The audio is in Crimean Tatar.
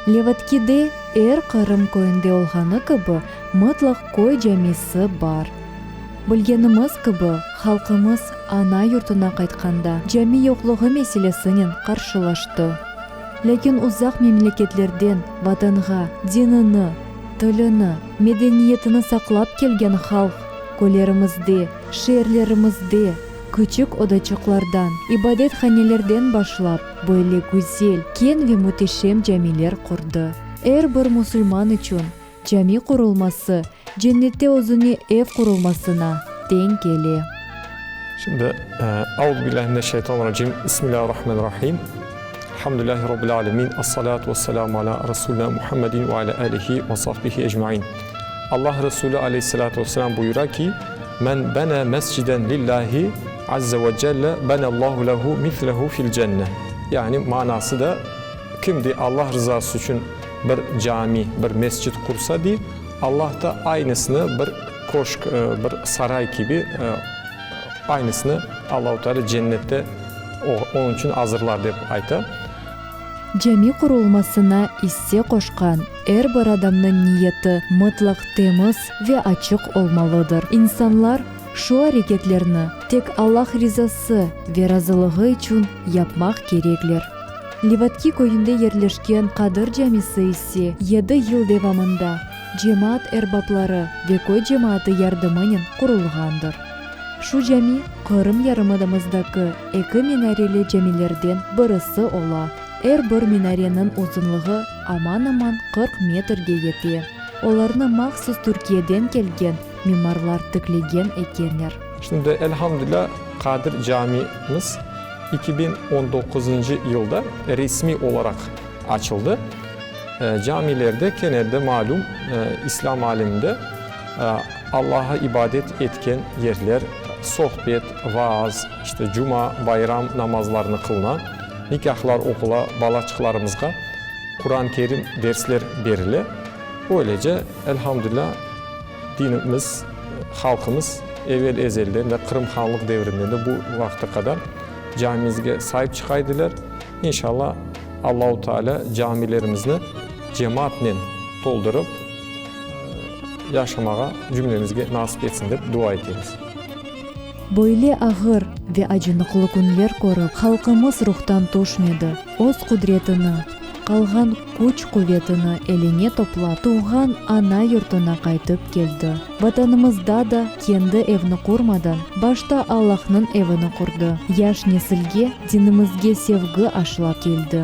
Levadkide er qırım köyünde olğanı kibi mıtlaq köy camisi bar. Bilgenimiz kibi, halqımız ana yurtuna qaytqanda cami yoqluğı meselesinen qarşılaştı. Lâkin uzaq memleketlerden Vatanğa dinini, tilini, medeniyetini saqlap kelgen halq köylerimizde, şeerlerimizde küçük odaçıqlardan, ibadethanelerden başlap böyle güzel, keñ ve müteşem camiler qurdı. Er bir musulman içün Cami qurulması, cennette özüne ev qurulmasına teñ kele. Şimdi, Auzubillahi mineşşeytanirracim, Bismillahirrahmanirrahim, Elhamdülillahi Rabbil alemin, Es-salatu vesselamu ala Resulina Muhammedin ve ala alihi ve sahbihi ecmain. Allah Resulü aleyhissalatu vesselam buyura ki, Men bene mesciden lillahi azze ve celle benallahu lehu mislehu fil cenne. Yani manası da, kim de Allah rızası içün bir cami, bir mescit qursa, dey, Allah da aynısını bir köşk, bir saray kibi aynısını Allahu Teala cennette onıñ içün azırlar, dep ayta. Cami qurulmasına isse qoşqan er bir adamnıñ niyeti mıtlaq temiz ve açıq olmalıdır. İnsanlar şu areketlerni tek Allah rizası ve razılığı içün yapmaq kerekler. Levadki köyünde yerleşken Qadır camisi ise yedi yıl devamında cemaat erbapları ve köy cemaatı yardımınen qurulğandır. Şu cami Qırım yarımadamızdaki eki minareli camilerden birisi ola. Er bir minareniñ uzunlığı aman-aman 40 metrge yete. Olarnı mahsus Türkiyeden kelgen mimarlar tiklegen ekenler. Şimdi, elhamdülilâ, Qadir camimiz 2019-ncı yılda resmiy olaraq açıldı. Camilerde kene de malüm, İslâm aleminde Allaha ibadet etken yerler, sohbet, vaaz, işte cuma, bayram namazlarını qılına, nikâhlar oqula, balaçıqlarımızğa Quran-ı Kerim dersler berile. Böylece, elhamdülilâ, dinimiz, halqımız evel-ezelden de, Qırım Hanlıq devrinden de bu vaqta qadar camimizge saip çıqa ediler. İnşallah, Allahu Teala camilerimizni cemaatnen toldurıp yaşamağa cümlemizge nasip etsin dep dua etemiz. Böyle ağır ve acınıqlı künler körip, halqımız ruhtan tüşmedi, öz qudretini, qalğan küç-quvetini eline toplap, tuvğan ana yurtuna qaytıp keldi. Vatanımızda da kendi evni qurmadan, başta Allahnıñ evini qurdı, yaş nesilge dinimizge sevgi aşlap keldi.